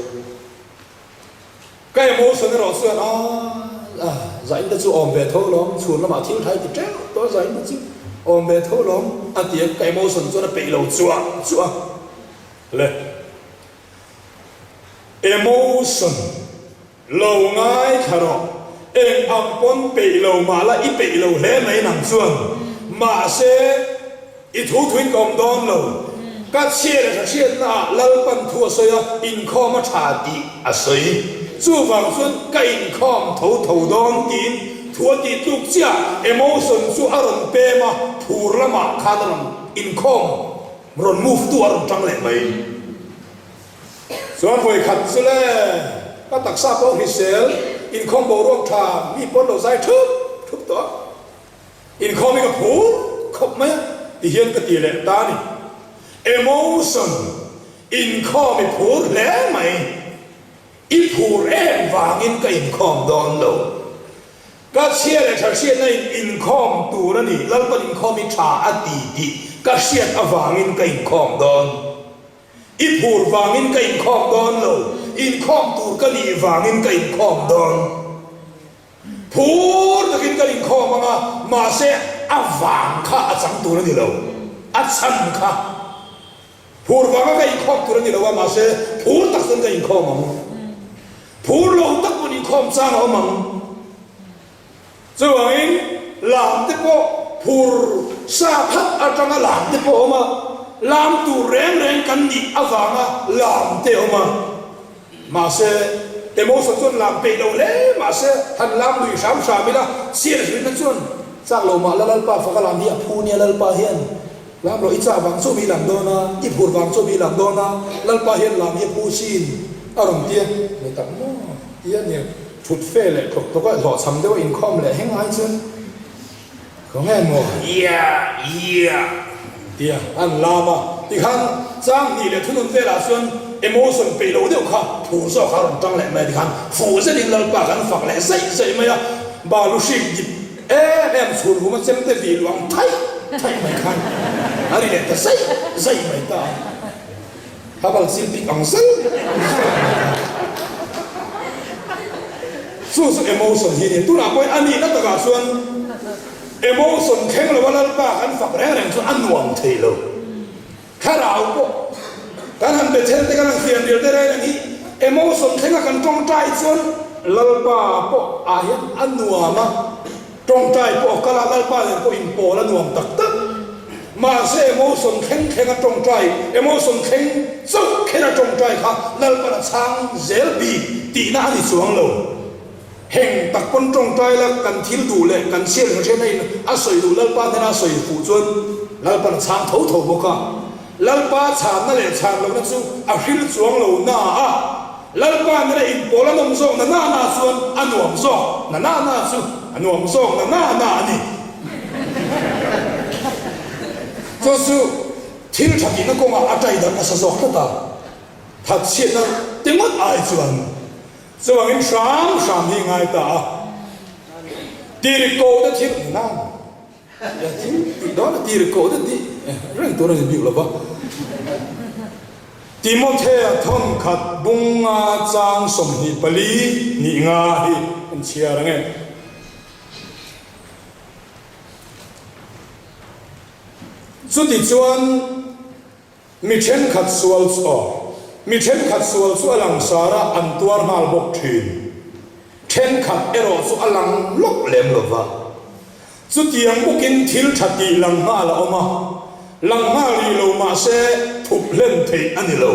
Speaker 2: Ka emotion erawh chuan a a zain te chu awm ve tho lawm, chhun lamah thil thai ti teuh tawh a zain te chu awm ve tho lawm a ti a, ka emotion chuan a peih lo chuah chuah a le. Emotion lo ngaithla rawh, eng ang pawn peih lo mah la i peih lo hle mai nang chuan, mahse i thu thuin ka awm dawn lo, ka chhia leh hra hriatna ah Lalpan thu a sawi a, inkhawm a tha tih a sawi, chuvang chuan ka inkhawm tho tho dawn tiin thu a tih tluk chiah, emotion chu a rawn pem a, phur lamah khan a rawn inkhawm rawn move tu a rawn tang leh mai. Chuan vawi khat chu le, ka taksa pawh hrisel, inkhawm boruak tha, mi pawn lo zai thup thup tawh a, inkhawm hi ka phur khawp mai a, ti hian ka ti leh ta a ni. Emotion, inkhawm i phur hle mai, i phur em vangin ka inkhawm dawn lo. Ka chhia leh tha hriatna in inkhawm tur a ni, Lalpan inkhawm hi tha a ti tih ka hriat avangin ka inkhawm dawn. I phur vangin ka inkhawm dawn lo, inkhawm tur ka nih vangin ka inkhawm dawn. Phur takin kan inkhawm ang a, mahse a vang kha a chang tur a ni lo, a chhan kha. Phur vanga ka inkhawm tur a ni lo a, mahse phur tak chuan ka inkhawm ang. Phur lo tak pawn inkhawm chang a awm ang. Chuvangin lam te pawh phur sa phat atanga lam te pawh a awm a, lam tur reng reng kan nih avanga lam te a awm a. Mahse, emotion chuan lam peih lo hle mahse han lam lui hram hram ila, chhiar hrilhna chuan chak lo mah la Lalpa faka lam hi a phu nia Lalpa hian lam rawh i chah vang chu mi lam dawn a, i phur vang chu mi lam dawn a, Lalpa hian lam hi a phu sin a rawn ti a, ni tak maw ti a nia. Thut fe leh tlawk tlawk a hlawhchham deuh a inkhawm leh heng ai chuan khaw nge maw yeah yeah tia an lam a tikhan chang hnih leh thunun velah chuan emotion peih lo deuh kha phur zawk kha a rawn tang leh mai a tikhan fuh zetin Lalpa kan fak leh zaih zaih mai a balu hrik dip em em chhun hum a chem te vih luang thaih thaih mai khan a ri leh ta zaih zaih mai ta a. A bal chil bik ang zel zel mai kha. Chu chu emotion hi a ni. Tunah pawhin a nihna takah chuan emotion thleng lo a Lalpa kan fak reng reng chuan a nuam thei lo. Thlarau pawh kan han be then te kan han fian rial te reng reng hi emotion thlenga kan tawngtai chuan Lalpa pawh ah hian a nuam a. Tawngtai pawh a kal a, Lalpa nen pawh inpawl a nuam tak tak. Mahse emotion thleng thleng a tawngtai, emotion thleng chauh kher a tawngtai kha Lalpan a chhang zel bik tihna a ni chuang lo. Heng tak pawn tawngtai la kan thil duh leh kan chhiar hre hre in a sawi duh Lalpa hnena a sawi fuh chuan Lalpan a chhang tho tho bawk a. Lalpa chhanna leh chhan lohna chu a hril chuang lo na a. Lalpa nena inpawl a nawm zawk na na na chuan a nuam zawk na na na chu a nuam zawk na na na a ni. Chu chu thil tha tihna kawngah a tai dang nasa zawk tlat a, thatchhiatna te ngawt ai chuan chuvangin hram hram hi ngai ta a, tirhkoh te thil na na thil tih dawn a tirhkoh te tih reng tur a ni bik lo va. Timothea thawnkhat bunga chang 24 nih nga hi an chhiar ang e. Chutichuan mi thenkhat sual chu aw, mi thenkhat sual chu a langsar a, an tuar nghal bawk thin.
Speaker 3: Thenkhat erawh chu a lang lawk lem lo va. Chutiang bawkin thil tha tih lang nghal a awm a, lang nghal rih lo mah se thup hlen theih a ni lo.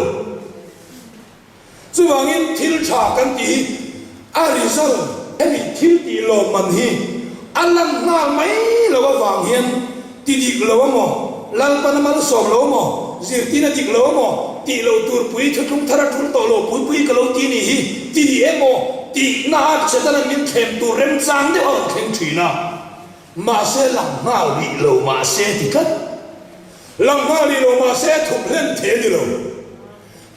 Speaker 3: Chuvangin thil tha kan tih hi a result, hemi thil tih lawmman hi a lan nghal mai lo avang hian ti dik lo a maw, Lalpan a malsawm lo a maw, zirtin a dik lo a maw, tih loh tur pui thuthlung thar a tul tawh lo pui pui ka lo ti nih hi ti ni emaw tihna a Setana min thlem tur remchang deuh a rawn thleng thin a. Mahse lang nghal rih lo mahse ti tlat. Lang nghal rih lo mahse thup hlen thei a ni lo.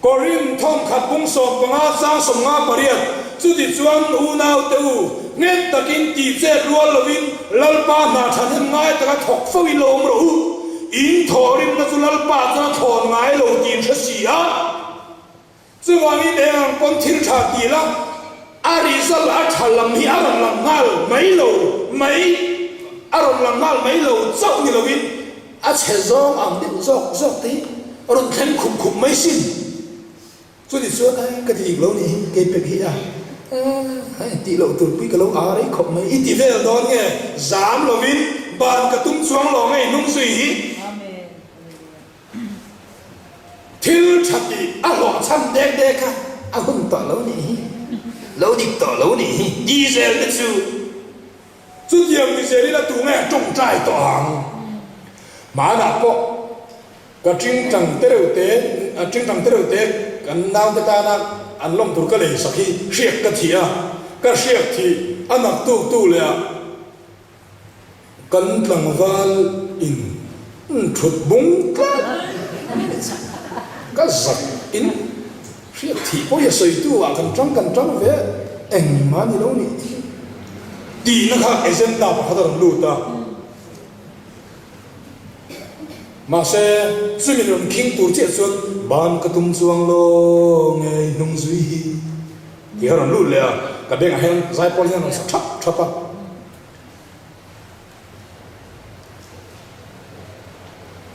Speaker 3: Korinth thawmkhat pung 15 chang 58, Chutichuan unaute u, nghet takin tih chet rual lovin Lalpa hna thahnem ngai taka thawk fo in lo awm rawh u. In thawhrimna chu Lalpa chuan a thlawn ngai lo tih in hre si a. Chuvangin eng ang pawn thil tha ti la, a result a tha lam hi a rawn lang nghal mai lo mai, a rawn lang nghal mai lo chauh ni lovin, A chhe zawng ang deuh zawk zawk te hi rawn thleng khup khup mai sin. Chuti chuan ai ka ti dik lo nih hi kei pek hi a hei tih loh tur pui ka lo a rei khawp mai. I ti vel dawn nge zam lovin ban ka tum chuang lo ngei hnung zui hi. Thil tha tih a hlawh chhan dek dek a a hun tawh lo nih hi lo dik tawh lo nih hi diesel te chu. Chutiang ni zel ila tu nge tawngtai tawh ang? Hmanah pawh ka tingtang te reuh te, tingtang te reuh te kan naute tana an lawm tur ka lei sak hi hriak ka thih a, ka hriak thih a naktuk tu leh ah kan tlangval in thut bung tlat ka zak in Hriat thih pawh i a sawitu ah kan tang kan tang ve engmah ni lo nih hi tihna kha agenda pakhat a rawn lut a. Mahse chumi rawn khing tur chiah chuan ban ka tum chuang lo ngei hnung zui hi tih a rawn lut leh a, ka bengah hian zaipawl hian a rawn sa thap thap a.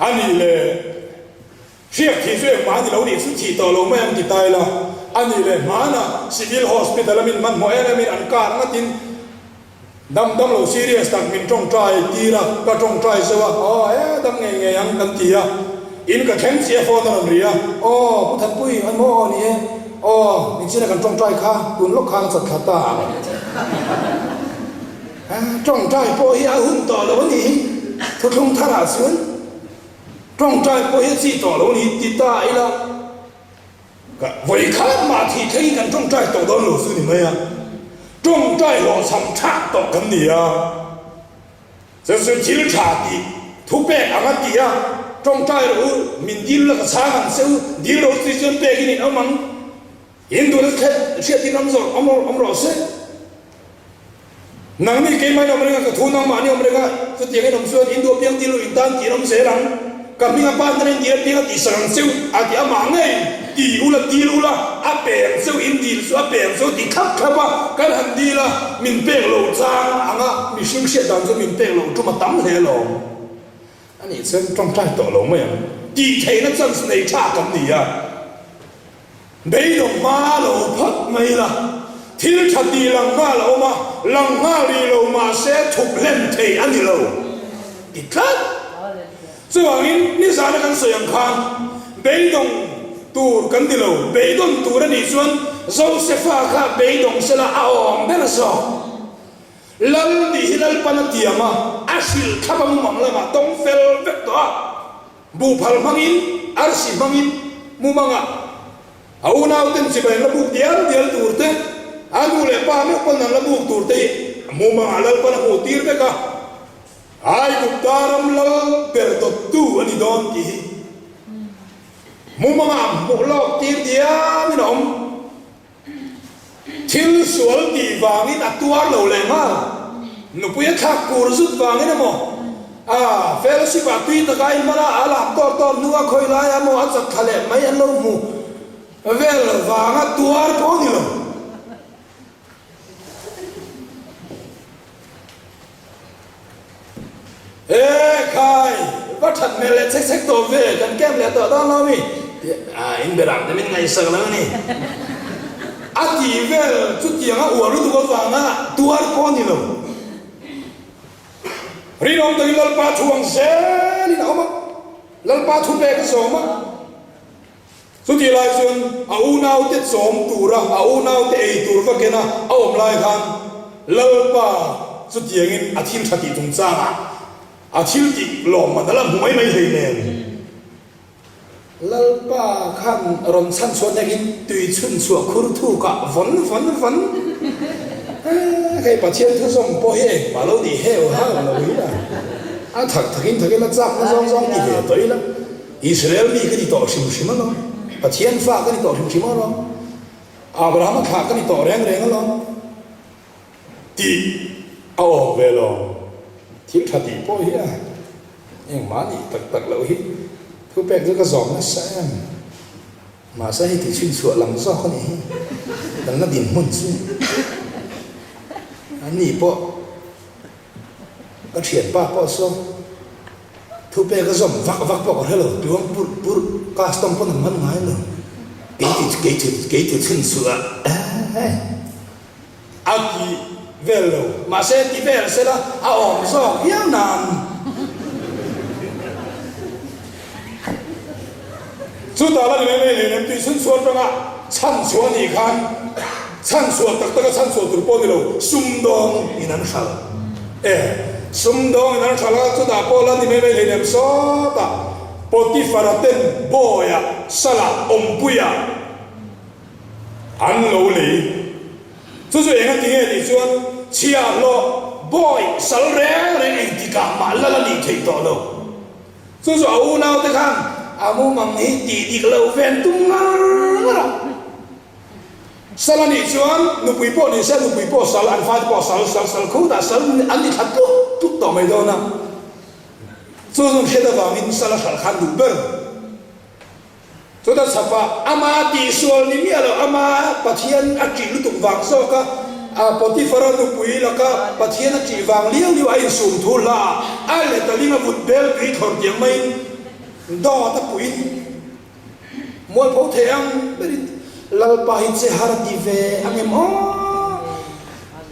Speaker 3: A nih leh. Hriak thih chu engmah a ni lo nih chu thih tawh lo mai ang ti ta ila, a nih leh hmanah Civil Hospital a min hmanhmawh em em in an kar ngatin dam dam lo serious tak min tawngtai tir a, ka tawngtai zeuh a, aw he dam ngei ngei ang kan ti a, in ka thleng chiah phone a rawn ri a, aw Pu Thanpui an maw aw ni e, aw nichina kan tawngtai kha tun lawk khan a chat thla ta ang, tawngtai pawh hi a hun tawh lo a nih hi thuthlung tharah chuan. Tawngtai pawh hi a chi tawh lo ni ti ta ila, ka vawi khat mah thih thlengin kan tawngtai tawh dawn lo chu ni mai a, tawngtai hlawhchham thak tawh kan ni a, chu chu thil tha tih thupek ang a ti a, tawngtai rawh u, min dil la ka chhang ang che u, dil rawh u tih chuan pekin in awm ang. In duhna hriatin awm zawh awm rawh se. Nangni keimahin awm reng a, ka thu nangmahni awm reng a, chutiangin awm chuan in duh apiang dil u, in tan tih an awm zel ang. Ka hming a pa hnen a in dil apiang a tihsak ang cheu a ti amah ngei ti ula dil ula a peng cheu in dil chu a peng cheu ti thlap thlap a kan han dil a min pek loh chang ang a mihring hriat dan chu min pek loh tum a tam hle alawm. A nih chuan tawngtai tawh lo mai ang tih theihna chance nei tha kan ni a. Beidawng hma lo phawt mai la, thil tha tih lang nghal a awm a, lang nghal rih lo mahse thup hlen thei a ni lo ti tlat. Chuvangin nizana kan sawi ang khan beidawng tur kan ni lo, beidawn tur a nih chuan Josefa kha beidawng sela a awm ber zawk. Lal nih hi Lalpan a tiam a, a hrilh thlap a mumang lamah tawng fel vek tawh a. Buhphal hmangin, arsi hmangin mumangah a unauten chibai an la buk dial dial tur te, a nu leh pa meuh pawn an la buk tur te hi mumangah Lalpan a hmuh tir vek a, Aigupta ram lal ber dawttu a ni dawn tih hi mumangah hmuh lawk tir diamin a awm. Thil sual tih vangin a tuar lo leh nghal. Nupui a thlak kur zut vangin emaw, a fellowship ah tui taka a inhman a, a lam tawr tawr hnu a khawi lai emaw a chak thla leh mai an lo hmu vel vanga tuar pawh a ni lo. He khai, va that hmel leh chek chek tawh ve, kan camp leh tawh dawn lo mi? Tih a in berang te min ngaihsak lo a ni. A tih vel chutianga uar lutuk avanga tuar pawh a ni lo. Rinawm takin Lalpa thu ang zelin a awm a, Lalpa thu pek a zawm a. Chutih lai chuan a unaute chawm tura a unaute ei tur va kena a awm lai khan Lalpa chutiangin a thil tha tih chungchangah a thil tih lawmman a la hmu mai mai hlei nen. Lalpa khan rawn chhan chhuah hnekin tui chhun chhuah khur thukah vawn vawn vawn hei Pathian thu zawng pawh hi engmah lo nih heu hau lo hi a, a thak thakin thakin a chakna zawng zawng ti ve tawh ila Israel mi ka ni tawh hrim hrim alawm, Pathian fa ka ni tawh hrim hrim alawm, Abrahama thlah ka ni tawh reng reng alawm tih a awm ve lo. Thil tha tih pawh hi a engmah nih tak tak loh hi thupek chu ka zawm nasa em. Mahse hei tih chhinchhuah lam zawk a nih hi kan la dinhmun chu a ni pawh. Ka thianpa pawh saw thupek a zawm vak vak pawh ka hre lo, tuang purh purh custom pawn an man ngai lo, kei ti kei ti kei ti chhun suh a eh a ti vel lo, mahse ti vel sela a awm zawk viau nan. Chutah la ni mai mai nen tui chhun chhuah atanga chhan chhuah anih khan chhan chhuah tak taka chhan chhuah tur pawh ni lo sumdawng in an hral e sumdawng in an hral a chutah pawh la ni mai mai hleinem sawtah Potifara ten bawiah salah awmpuiah an lo lei chu chu eng a ti nge tih chuan chhiahhlawh bawi sal reng reng engtikah mah lal a nih theih tawh lo. Chu chu a unaute khan a mumang hi tih dik loh ven tum ngar ngar a. Sal a nih chuan nupui pawh ni se, nupui pawh sal, an fate pawh sal, sal, sal khutah sal an ni thla tluk tluk tawh mai dawn a. Chu chu hriat avangin sal a hralh khan duh ber. Chuta chhapah ama tihsual ni miah lo, ama Pathian a ṭih lutuk vang zawk a, Potifara nupui laka Pathian a ṭih vang liau liau a insum thu hla ah a let a ling a vut bel tui thlawr tiang maiin dawt a puiin mualpho thei ang berin Lalpa hi che har a ti ve ang em aw?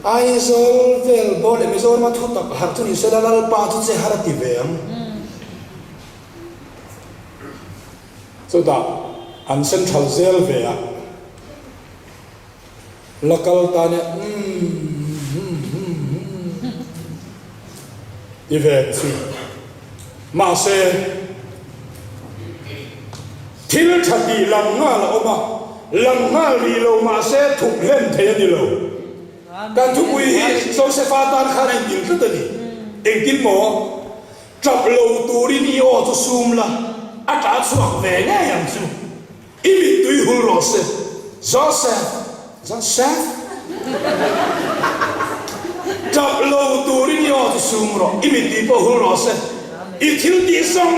Speaker 3: Aizawl vel bawr leh Mizorama thu tak harh chu ni sela Lalpa chu che har a ti ve ang. Chutah an central zel ve a, la kal ta nia umm ti ve chu. Mahse, thil tha tih lang nghal a awm a, lang nghal rih lo mahse thup hlen thei a ni lo. Kan thupui hi Josepha tan khan a intil tlat a ni. Engtin maw? Tap lo turin i aw chu sum la, a tah chhuak ve ngei ang chu. I mittui hul rawh se, Joseph, Joseph. Tap lo turin i aw chu sum rawh, i mittui pawh hul rawh se. I thil tih zawng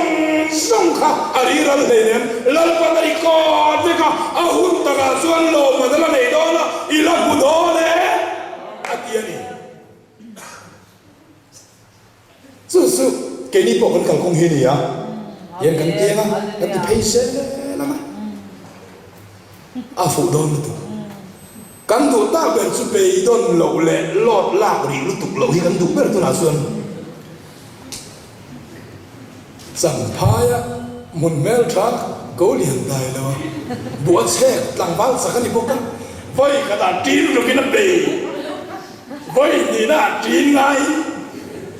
Speaker 3: zawng kha a riral hleinem, Lalpan a record vek a, a hun takah chuan lawmman a la nei dawn a, i la hmu dawn e, a ti a ni. Chu chu keini pawh kan kalkawng hi a ni a, hian kan piang a, kan ti phei zel ang a, a fuh dawn lutuk. Kan duh tak ber chu beidawn loh leh lawt lak rih lutuk loh hi kan duh ber tunah chuan Champhaia hmun hmeltha ko lian dai lo a, buh a chhek tlangval chak a ni bawk a, vawi khatah ṭin rukin a bei. Vawi hnihna ah ṭin ngaiin,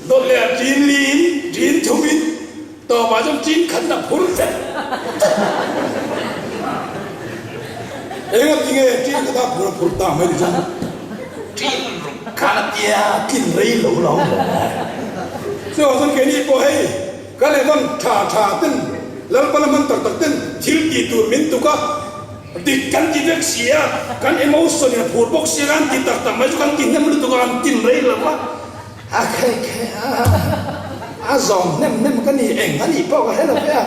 Speaker 3: dawt leh ah ṭin liin, ṭin thumin, tawpah chuan ṭin khatna phur vek vek. Eng a ti nge ṭin khat a phur a phur ta mai ti chuan ṭin ruk khan a tia tlin rei lo lo. Chuvang chuan keini pawh hei kan evan tha tha ten Lalpana hman tak tak ten thil tih tur min tuk a, Dik kan ti vek si a, kan emotion in a phur bawk si a, kan ti tak tak mai chu kan ti hnem lutuk a, kan tin rei lo a, a khe khe a, a zawm hnem hnem ka ni, eng a nih pawh ka hre lo ve a,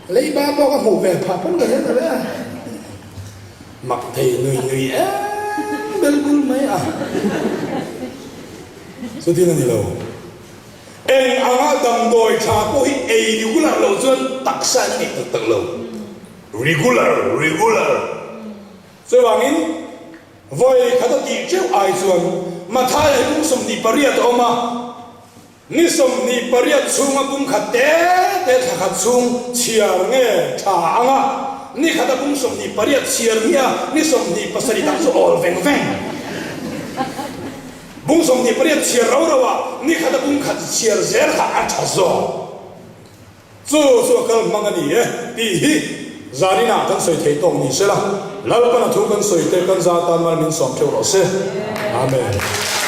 Speaker 3: leiba pawh ka hmuh ve phah pawn ka hre lo ve a, mak thei nui nui em bel bul mai a, chutin a ni lo. Eng anga damdawi tha pawh hi ei regular loh chuan taksa in a ngeih tak tak lo. Regular, regular. Chuvangin. Vawi khat a tih teuh ai chuan Mathaia hi bung 28 a awm a, ni 28 chhunga bung khat te te thla khat chhung chhiar nge tha ang a, ni khat a bung 28 chhiar hmiah a, ni 27 dang chu awl veng veng. Bung 28 chhiar rau rau a, ni khat a bung khat chhiar zel kha a tha zawk. Chu chu a kal hmang a ni e tih hi zaninah kan sawi thei tawk ni sela, Lalpana thu kan sawi te kan za tan mal min sawm theuh rawh se. Amen.